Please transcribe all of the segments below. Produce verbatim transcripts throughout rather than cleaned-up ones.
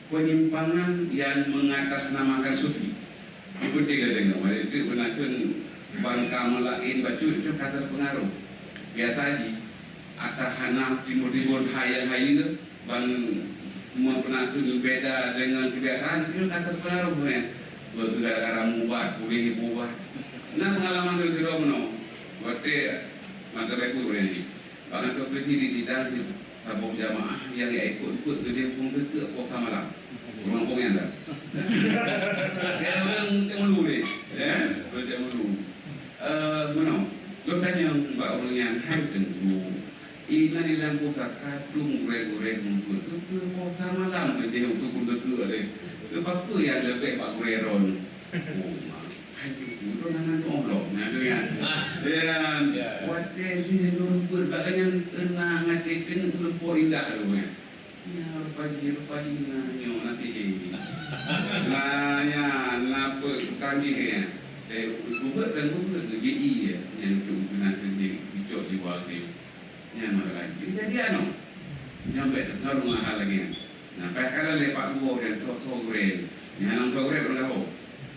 Penyimpangan yang mengatasnamakan sufi. Ikuti ka deungoe, walaupun beuna kheun bansa meulaén bacut itu ka teupeungaruh. Biasa jih, ata hana timbul-timbul hai nyang hayeue, ban meupeuna kheun beda deungon keubiasaan, itu ka teupeungaruh nyan. Gara-gara mubat, puléh mubat. Na peungalaman lôn sidroe meunoe. Watèe mata baku nyan. Bak mantong peuti di sidang, saboh jamaah nyang ikot-ikot geudeh phôn teukeuk posa malam. Ureueng phôn nyan dah. Ya, ureueng cek malu deh. Ya, ureueng cek malu. Eh, meunoe. Lôn tanyong bak ureueng nyan, "Hai Teungku, inan di lam pusaka dum gurèe-gurèe muncul. Teukeuk posa malam geudeh untuk phôn teukeuk deh. Leupah peue nyang leubeh bak gurèe droeneuh?" Oh, ma. Hai Teungku, droeneuh hana teuolok, na tu kan? Ah. Ya. Ya. Watèe jih lôn peuet bak gobnyan, teunang até keuneuk meurumpok indah lôn, kan? Ya, rupa jih, rupa jih na nyoe, na sihé. Na, ya, na peuet, bukan jih, ya. Eh, bubet dan bubet tu, J I, ya. Nyang tu, na tu, jicok jiwa tu. Nyan meunan lagèe. Jadi, jadi anu, nyan bèk deungoe hal lagèe nyan. Nah, kadang-kadang lé Pak Guru dan soe-soe gurèe. Nyan hana soe gurèe pun dah.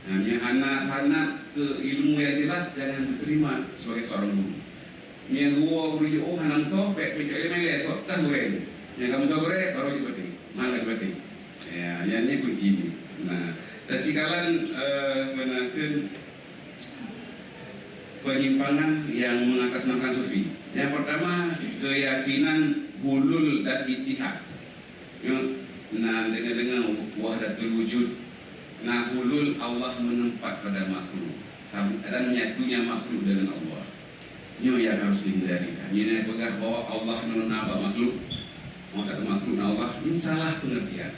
Nah, nyan hana sanad ke ilmu yang jelas, jangan diterima sebagai seorang guru. Nyan guru guru jiôh hana soe, bèk peucok ilmu lé, sebab dah gurèe. Nyan kamoe soe gurèe, baru jipeutih. Malah jipeutih. Ya, nyan ni kunci ni. Nah, dan sikalan, eh, meunan kheun penyimpangan yang mengatasnamakan sufi. Yang pertama, keyakinan hulul dan ittihad. Nyoe na deungoe-deungoe wahdatul wujud, na hulul Allah meuneumpat pada makhluk, dan nyatunya makhluk dengan Allah. Nyoe nyang harus dihindari. Nyoe nyang peugah bahwa Allah nyoe na bak makhluk, maka makhluk na Allah, nyoe salah pengertian.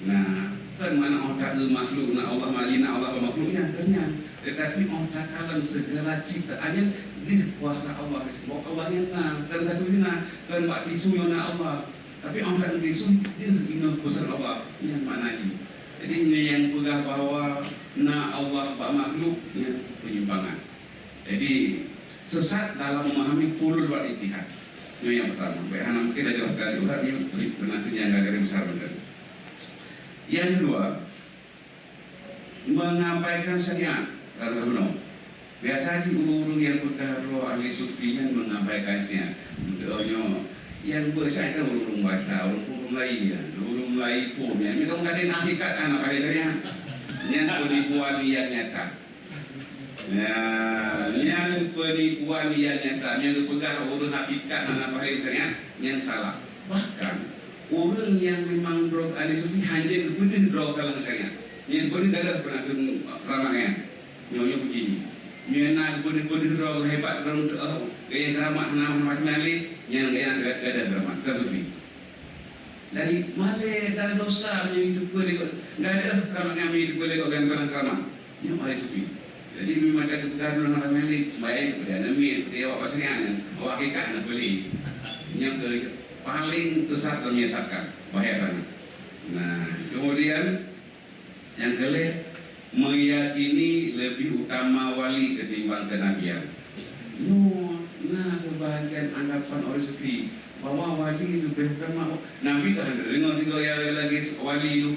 Nah, kan mana oh taeu makhluk na Allah, mali na Allah bak makhluk nyan, kan nyan. Tetapi oh takalon segala ciptaan nyan di kuasa Allah, sebab Allah nyan na, kan satu na, kan bak tisu nyoe na Allah. Tapi oh taeu tisu, di inoe pesan Allah, nyan makna jih. Jadi, nyoe nyang peugah bahwa na Allah bak makhluk, nyan penyimpangan. Jadi, sesat dalam memahami hulul wal ittihad. Itu yang pertama. Baik, hana mungkin dah jelas sekali urat ni, beri penantu yang agak besar betul. Yang kedua, mengabaikan syariat dalam bunoe. Biasa jih ureueng-ureueng nyang peugah droe ahli sufi nyan mengabaikan syariat. Untuk nyoe, nyang beusyariat kan ureueng Batak, ureueng Melayu, ureueng Melayu pun. Nyan, nyoe kamoe kadang hakikat kan apa syariat. Nyan penipuan yang nyata. Ya, nyan penipuan yang nyata. Nyang geupeugah ureueng hakikat hana paham syariat, nyan salah. Bahkan, ureueng nyang memang droe ahli sufi hana geupeudeuh droe salah syariat. Nyan peudeuh gadoh peunakhun keramat nyan. Nyoe, nyoe kunci jih. Nyoe na geupeudeuh-peudeuh droe hebat, droe, eh, gaya keramat hana macam-macam lé, nyan gaya gadoh keramat. Kan sufi. Dari malèe dan dosa meunyoe jiteupeue lé gob, gadoh keramat nyang meunyoe jiteupeue lé gob ngon keramat. Nyoe ahli sufi. Jadi, memang ada kebutuhan dalam hal ini, sembahyang kepada Nabi, kepada awak pasal nyan, awak hakikat hana boleh. Nyoe keuh paling sesat dan menyesatkan. Bahaya sangat. Nah, kemudian, nyang keulhèe, meyakini lebih utama wali ketimbang kenabian. Nyoe na keubahagian anggapan ureueng sufi bahwa wali leubeh utama. Nabi ka hana deungoe tiga ya lagi wali tu.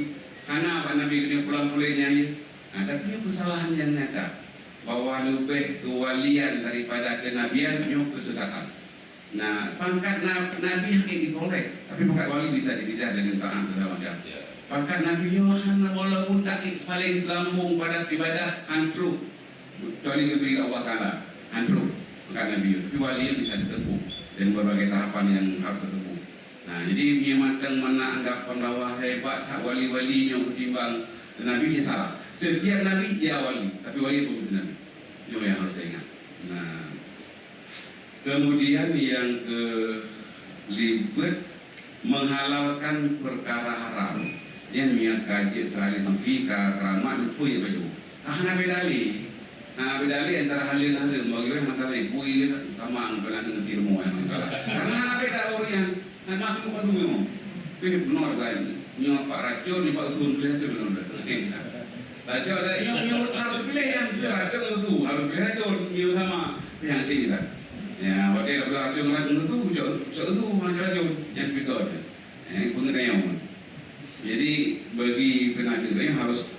Hana bak Nabi keuneuk pulang puléh nyan. Nah, tapi nyoe kesalahan yang nyata bahwa leubeh kewalian daripada kenabian nyoe kesesatan. Nah, pangkat na-, nabi hana diproleh, tapi pangkat wali bisa dikejar dengan taat segala macam. Ya. Pangkat nabi nyoe hana walaupun tak paling lambung pada ibadah, antruk. Kecuali geubri Allah Taala, antruk pangkat nabi nyoe. Tapi wali nyoe bisa ditempuh dengan berbagai tahapan yang harus ditempuh. Nah, jadi meunyoe mantong mana anggapan bahwa hebat that wali-wali nyoe ketimbang nabi, nyoe salah. Setiap nabi dia wali, tapi wali bukan nabi. Nyoe yang harus diingat. Nah, Kemudian yang kelibet, menghalalkan perkara haram. Nyan meunyoe ka jeuet keu ahli sufi, ka keramat, lupa ya baju. Ka hana beda lé. Hana beda lé antara halal ngon haram. Bagi ureueng masa lé, bui sama pernah ngerti ilmu yang mengkala. Karena hana beda ureueng nyan. Nah, makhluk mandum nyoe. Pih beungoh kan. Nyoe pak racun, nyoe pak usu, pih racun beungoh dah. Racun ada nyoe, nyoe harus pilih yang betul racun usu, harus pilih racun, nyoe sama. Pih yang tinggi dah. Ya, watèe dah racun, racun usu, cok, cok usu, macam racun. Yang betul. Eh, pengenayong. Jadi, Bagi peunakhir, harus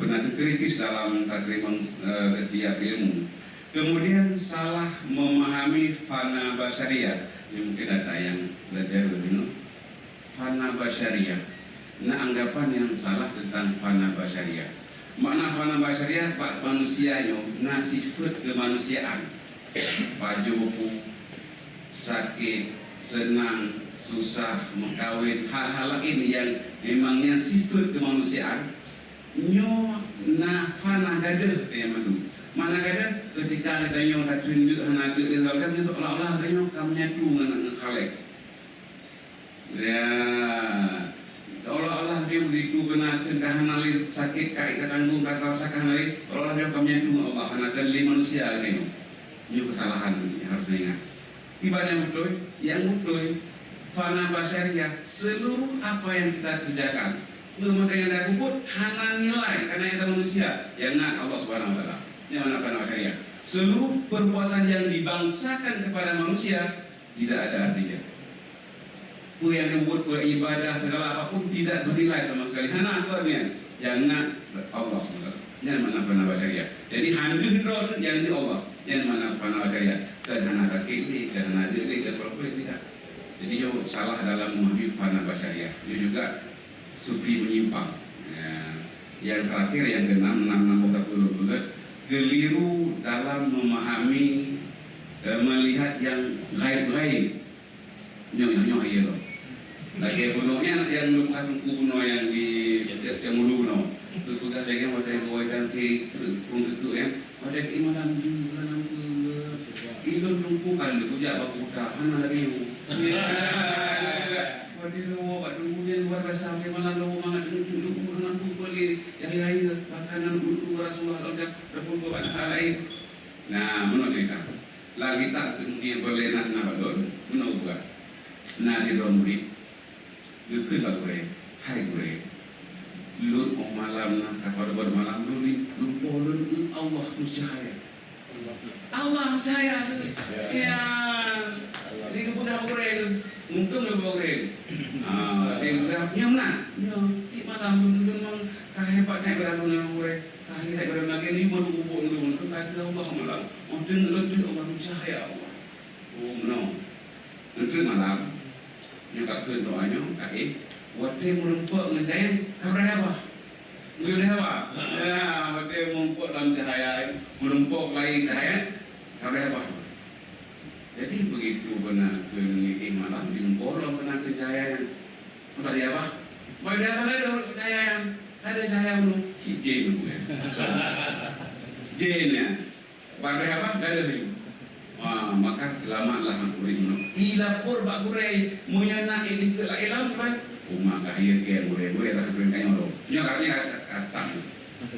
peunakhir kritis dalam tateurimong, eh, setiap ilmu. Kemudian salah memahami fana basyariah. Ini mungkin ada yang belajar dulu. Fana basyariah. Na anggapan nyang salah teuntang fana basyariah. Makna fana basyariah, bak manusia nyoe na sifeuet keumanusiaan. Pajoh pu, sakét, seunang, susah, meukawen, hal-hal laén nyang memang nyan sifeuet keumanusiaan, nyoe na fana gadeuh teuh mandum. Makna gadeuh, keutika geutanyoe tateuindeuek hana deuk lé, seolah-olah geutanyoe ka menyatu ngon, ngon Khaliq. Ya, seolah-olah dia begitu kena keuh ka hana lé sakét, ka, ka tanggong, ka rasa ka hana lé, seolah-olah dia ka menyatu ngon Allah, hana keuh lé manusia geutanyoe. Nyoe kesalahan nyang harus diingat. Kiban nyang beutôi, nyang beutôi, fana basyariah, seluruh apa yang kita kerjakan, meumakna nyang tapubuet hana nilai, karena kita manusia, nyang na Allah Subhanahu wa Taala. Nyang mana fana basyariah. Seluruh perbuatan yang dibangsakan kepada manusia tidak ada artinya. Peue nyang tapubuet, peue ibadah, segala apapun tidak bernilai sama sekali. Hana artinya. Nyang na Allah Subhanahu wa Taala. Nyan makna fana basyariah. Jadi, hana droe nyang di Allah. Nyan makna fana basyariah. Kan hana sakét lé, kan hana deuk lé, kan peue-peue tidak. Jadi, nyoe salah dalam memahami fana basyariah. Nyoe juga sufi menyimpang. Ya. Yang terakhir, yang keenam, enam, enam, enam, enam, keliru dalam memahami, eh, melihat yang gaib-gaib. Nyoe, nyoe, nyoe, iya, loh. Lagèe bunoe nyan, nyang lôn peugah teungku bunoe nyang di, di, di Mulu bunoe. Lôn peugah lagèe watèe gawai tangke, ureueng teuk nyan. Watèe keu malam ju, malam ke, ilôn teungku kan, kujak bak kota, hana lagèe nyoe. Watèe lôn bak teungku nyan luar biasa, watèe malam lôn mangat, teungku, teungku, hana teungku lé, nyang laén, bahkan aneuk teungku Rasulullah, lôn jak, teungku buat hal laén. Nah, meunoe cerita. Lam kitab nyang peureulèe na, na bak lôn, meunoe buka. Na sidroe murit, geukheun bak gurèe, "Hai gurèe, lôn 'oh malam na, ka padub-padub malam lôn ni, lumpoe lôn ngon Allah meucahya." Allah meucahya tu. Ya. Jadi geupeugah bak gurèe tu. Untung geupeugah bak gurèe. Ah, dia geupeugah, "Nyoe meunan." "Nyoe, tiep malam lôn, lôn memang ka hebat nyan ibadah lôn ngon gurèe." Ka lheueh lagèe nyoe baru ubok lôn, ka keu Allah malam. Mungken lôn deuh Allah meucahya Allah. Oh, meunoe. Enteuk malam, nyoe ka kheun doa nyoe, ka éh. Watèe meurumpok ngon cahya, ka beureubah. Beureubah. Ya, watèe meurumpok dalam cahya, meurumpok laén cahya, ka beureubah. Jadi, begitu beuna keu nyoe éh malam, jumpa lom beuna keu cahya nyan. Udah dia apa? Pada apa ada cahaya yang ada cahaya unu? Si jin tu, ya. Jin, ya. Pada apa? Ada ni. Ah, maka selamatlah ureueng nyoe. Ilapor bak gurèe, meunyoe na iktikeuet laén lom, kan? Uma ka ié kèe gurèe, gurèe dah gurèe kanyang lom. Nyoe kami ka-, ka-, kasam.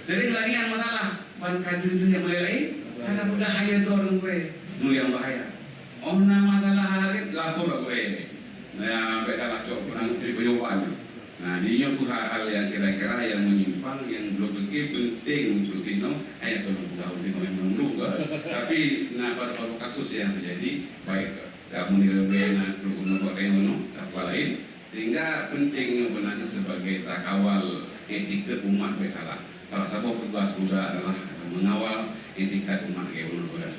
Sering lagi yang masalah. Ban ka jujur nyang laén-laén, hana peugah hana droe ngon gurèe. Nyoe nyang bahaya. Oh, na masalah laén, lapor bak gurèe. Nah, bèk salah cok, peunang teurimong jawaban. Nah, di nyoe pun hal-hal yang kira-kira yang menyimpang, yang belum fikir penting untuk inoe, hanya perlu peugah untuk inoe yang menunggu ke. Tapi, nah, pada, pada kasus yang terjadi, baik kamu nilai na, perlu guna pakai inoe, apa lain, sehingga penting nyoe beuna sebagai takawal etika umat bèk salah. Salah saboh tugas budak adalah mengawal etika umat lagèe bunoe.